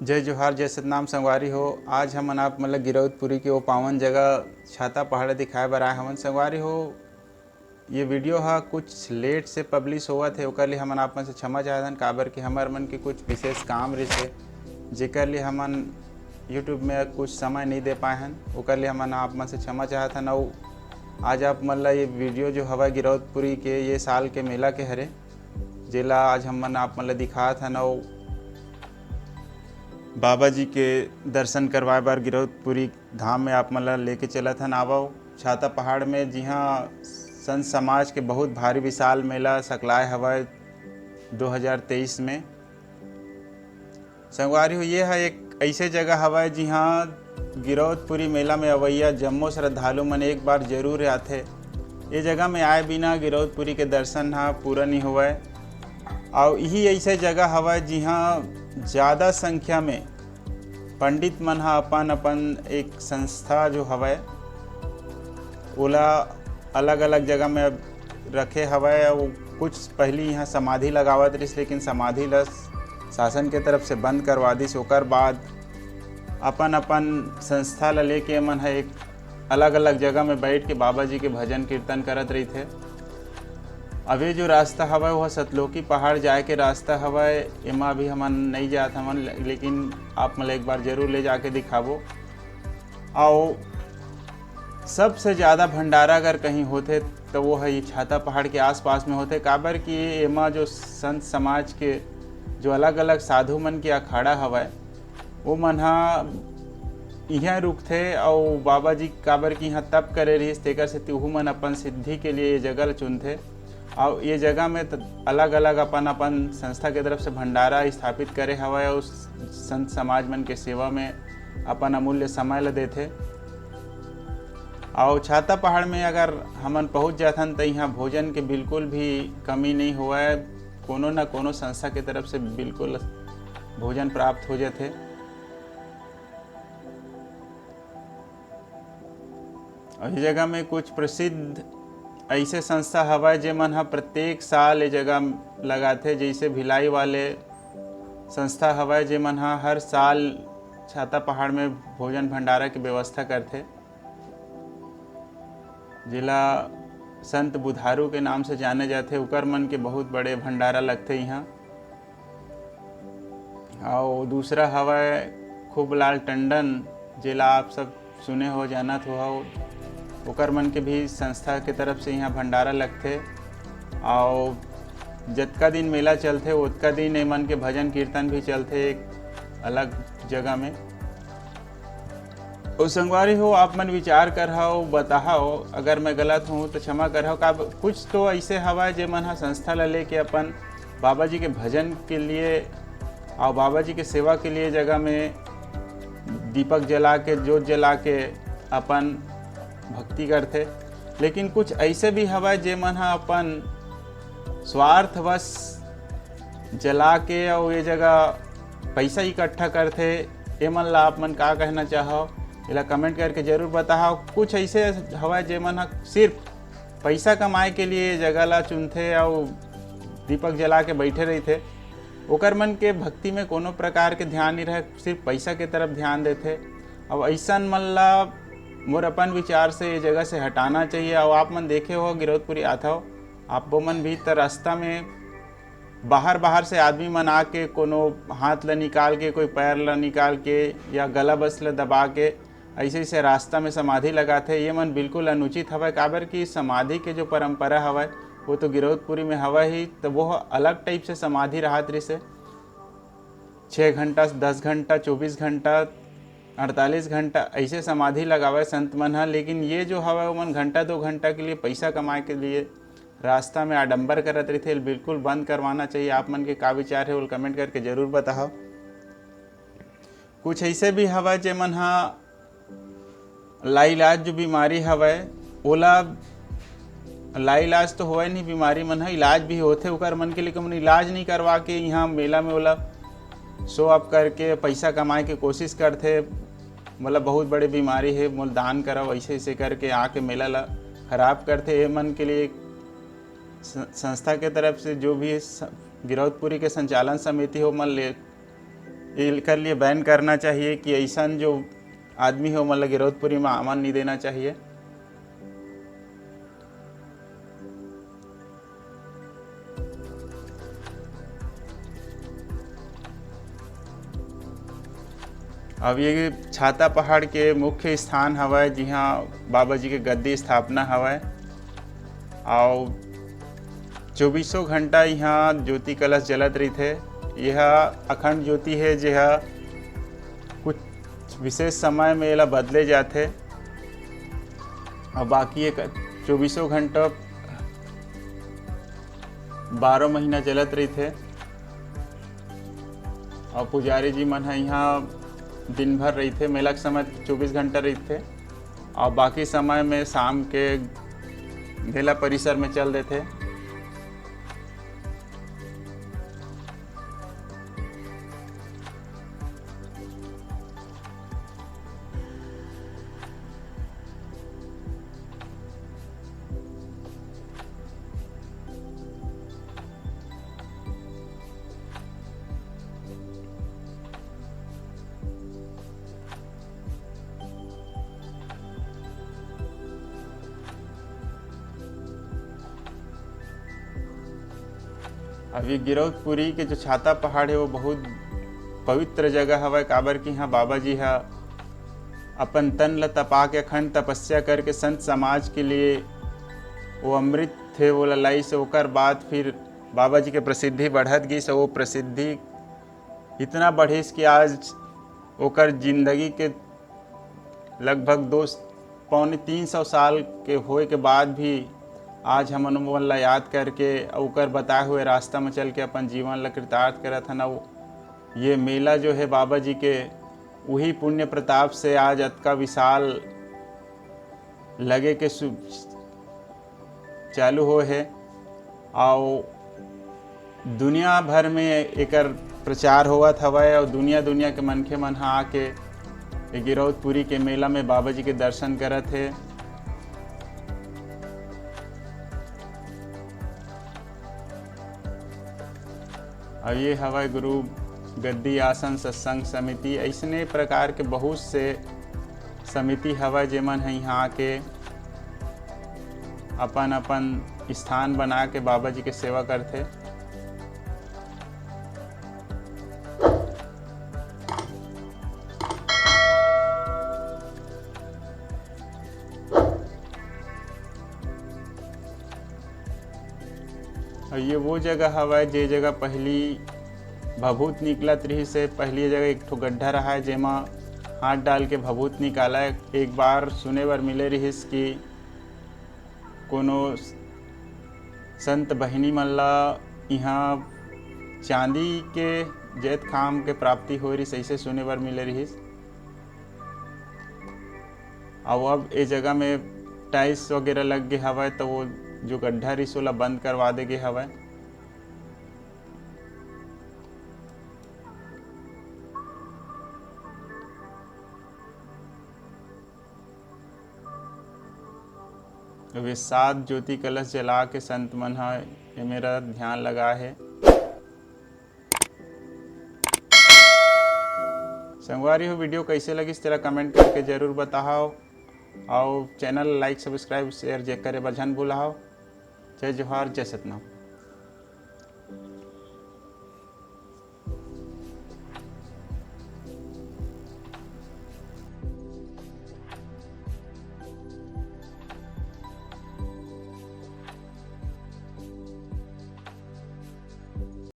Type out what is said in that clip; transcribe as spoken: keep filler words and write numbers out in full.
जय जोहार, जय सतनाम संगवारी हो। आज हमन आप मन ल गिरौदपुरी के वो पावन जगह छाता पहाड़ दिखाए बर आए हवन संगवारी हो। ये वीडियो हा कुछ लेट से पब्लिश होवत हे, ओकर लिए हमन आप मन से क्षमा चाहत हन, काबर कि हमर मन के कुछ विशेष काम रहिस हे, जेकर लिए हमन YouTube में कुछ समय नहीं दे पाए हन, ओकर लिए हमन आप मन से क्षमा चाहत हन। अउ आज आप मन ला ये वीडियो जो हवय गिरौदपुरी के ये साल के मेला के हरे, जेला आज हमन आप मन ला दिखात हन। अउ बाबा जी के दर्शन करवाए बर गिरौदपुरी धाम में आप मन ला लेके चलत हन। आवव छाता पहाड़ में, जिहाँ संत समाज के बहुत भारी विशाल मेला सकलाए हवय दो हज़ार तेईस में। संगवारी हो, ये ह एक ऐसे जगह हवय, जिहाँ गिरौदपुरी मेला में अवइया जम्मो श्रद्धालु मन एक बार जरूर आथे। ये जगह में आए बिना गिरौदपुरी के दर्शन ह पूरा नहीं होवय। अउ यही ऐसे जगह हवय, जिहाँ ज़्यादा संख्या में पंडित मन ह अपन अपन एक संस्था जो हवय, ओला अलग-अलग जगह में रखे हवय। अउ कुछ पहिली इहाँ समाधि लगावत रिहिस, लेकिन समाधि ल शासन के तरफ से बंद करवा दिस। ओकर बाद अपन-अपन संस्था ल लेके एमन ह एक अलग-अलग जगह में बैठ के बाबा जी के भजन कीर्तन करत रहिथे। अभी जो रास्ता हवय, वो सतलोकी पहाड़ जाए के रास्ता हवय। एमा अभी हमन नई जात हवन, ले-, लेकिन आप मन ल एक बार जरूर ले जाके दिखाबो। अउ सबसे ज़्यादा भंडारा अगर कहीं होथे, तो वो है ये छाता पहाड़ के आसपास में होथे, काबर कि एमा जो संत समाज के जो अलग-अलग साधु मन के अखाड़ा हवय, वो मन ह इहाँ रुकथे। अउ बाबा जी काबर कि इहाँ तप करे रहिस, तेकर सेती उहू मन अपन सिद्धि के लिए ये जगह ल चुनथे। अउ ये जगह में त-, अलग-अलग अपन-अपन संस्था के तरफ से भंडारा स्थापित करे हवय, अउ संत समाज मन के सेवा में अपन अमूल्य समय ल देथे। अउ छाता पहाड़ में अगर हमन पहुँच जाथन, त इहाँ भोजन के बिल्कुल भी कमी नहीं होवय। कोनो न कोनो संस्था के तरफ से बिल्कुल भोजन प्राप्त हो जाथे। अउ ये जगह में कुछ प्रसिद्ध ऐसे संस्था हवय, जेमन ह प्रत्येक साल ये जगह लगाथे, जैसे भिलाई वाले संस्था हवय, जेमन ह हर साल छाता पहाड़ में भोजन भंडारा के व्यवस्था करथे, जेला संत बुधारू के नाम से जाने जाथे। उकर मन के बहुत बड़े भंडारा लगथे इहाँ। अउ दूसरा हवय खूबलाल टंडन, जेला आप सब सुने हो, जानत हो, ओकर मन के भी संस्था के तरफ से इहाँ भंडारा लगथे। अउ जतका दिन मेला चलथे, ओतका दिन एमन के भजन कीर्तन भी चलथे एक अलग जगह में। अउ संगवारी हो, आप मन विचार करहव, बताहव, अगर मैं गलत हूँ तो क्षमा करहव। का कुछ तो ऐसे हवय, जेमन ह संस्था ला लेके अपन बाबा जी के भजन के लिए अउ बाबा जी के सेवा के लिए जगह में दीपक जला के, जोत जला के अपन भक्ति करथे। लेकिन कुछ ऐसे भी हवय, जेमन ह अपन स्वार्थवश जला के अउ ये जगह पैसा इकट्ठा करथे। एमन ला आप मन का कहना चाहव, एला comment करके जरूर बताहव। कुछ ऐसे हवय, जेमन ह सिर्फ पैसा कमाए के लिए ये जगह ला चुनथे अउ दीपक जला के बैठे रहिथे। ओकर मन के भक्ति में कोनो प्रकार के ध्यान नहीं रहे, सिर्फ पैसा के तरफ ध्यान देथे। अब ऐसन मन ला मोर अपन विचार से ये जगह से हटाना चाहिए। अउ आप मन देखे हो, गिरौदपुरी आथव, आप मन भी त रास्ता में बाहर, बाहर से आदमी मन आके कोनो हाथ ला निकाल के, कोई पैर ला निकाल के या गला बस ला दबा के ऐसे, ऐसे रास्ता में समाधि लगाथे। ये मन बिल्कुल अनुचित हवय, काबर कि समाधि के जो परंपरा हवय, वो तो गिरौदपुरी में हवय ही, तो वो अलग type से समाधि रहत रिहिसे। छः घंटा, दस घंटा, चौबीस घंटा, अड़तालीस घंटा ऐसे समाधि लगावय संत मन ह। लेकिन ये जो हवय, ओमन घंटा दो घंटा के लिए पैसा कमाए के लिए रास्ता में आडंबर करत रहिथे, बिल्कुल बंद करवाना चाहिए। आप मन के का विचार हे, ओला comment करके जरूर बताहव। कुछ ऐसे भी हवय, जेमन ह लाइलाज जो बीमारी हवय, ओला लाइलाज तो होवय नहीं, बीमारी मन ह इलाज भी होथे, ओकर मन के, लेकिन मन इलाज नहीं करवा के यहाँ मेला में ओला show off करके पैसा कमाए के कोशिश करथे। मोला बहुत बड़े बीमारी हे, मोला दान करव, ऐसे ऐसे करके आके मेला ला खराब करथे। ये मन के लिए स-, संस्था के तरफ से जो भी स-, गिरौदपुरी के संचालन समिति हो, मन ले एकर लिए बैन करना चाहिए कि ऐसन जो आदमी हे ओमन ल गिरौदपुरी में आमन नहीं देना चाहिए। अब ये छाता पहाड़ के मुख्य स्थान हवय, जिहाँ बाबा जी के गद्दी स्थापना हवय। अउ चौबीसों घंटा यहाँ ज्योति कलश जलत रहिथे। यह अखंड ज्योति है, जेहा कुछ विशेष समय में एला बदले जाथे, और बाकी एक चौबीसों घंटा बारह महीना जलत रहिथे। और पुजारी जी मन ह यहाँ दिन भर रहिथे, मेला के समय चौबीस घंटा रहिथे, और बाकी समय में शाम के मेला परिसर में चल देथे। अभी गिरौदपुरी के जो छाता पहाड़ है, वो बहुत पवित्र जगह हवय, काबर कि यहाँ बाबा जी हा अपन तन ल तपा के अखंड तपस्या करके संत समाज के लिए वो अमृत थे, वो ललाई से ओकर बाद फिर बाबा जी के प्रसिद्धि बढ़त गिस। वो प्रसिद्धि इतना बढ़िस कि आज ओकर जिंदगी के लगभग दो, पौने तीन सौ साल के होए के बाद भी आज हमन ओमन ला याद करके अउ ओकर बताए हुए रास्ता में चल के अपन जीवन ला कृतार्थ करत हन। अउ ये मेला जो है बाबा जी के, वही पुण्य प्रताप से आज अतका विशाल लगे के सु-, चालू होए हे। अउ दुनिया भर में एकर प्रचार होवत हवय अउ दुनिया दुनिया के मनखे मन ह आके ए गिरौदपुरी के मेला में बाबा जी के दर्शन करत हे। अउ ये हवय गुरु गद्दी आसन सत्संग समिति। ऐसने प्रकार के बहुत से समिति हवय, जेमन ह इहाँ आके अपन-अपन स्थान बना के बाबा जी के सेवा करथे। अउ ये वो जगह हवय, जे जगह पहिली भभूत निकलत रिहिस हे। पहिली ये जगह एक ठो गड्ढा रहा है, जेमा हाथ डाल के भभूत निकाला। एक बार सुने बर मिले रिहिस कि कोनो संत बहिनी मन ला इहाँ चांदी के जैतखाम के प्राप्ति होए रिहिस, अइसे सुने बर मिले रिहिस। अउ अब ए जगह में टाइल्स वगैरह लग गे हवय, त वो जो गड्ढा रिहिस, ओला बंद करवा दे गे हवय। वे सात ज्योति कलश जला के संत मन ह ए मेरा ध्यान लगा हे। संगवारी हो, वीडियो कैसे लगिस, तेला कमेंट करके जरूर बताओ, और चैनल लाइक, सब्सक्राइब, शेयर जे करे बर झन भूलाओ। जय जोहार, जय सतनाम।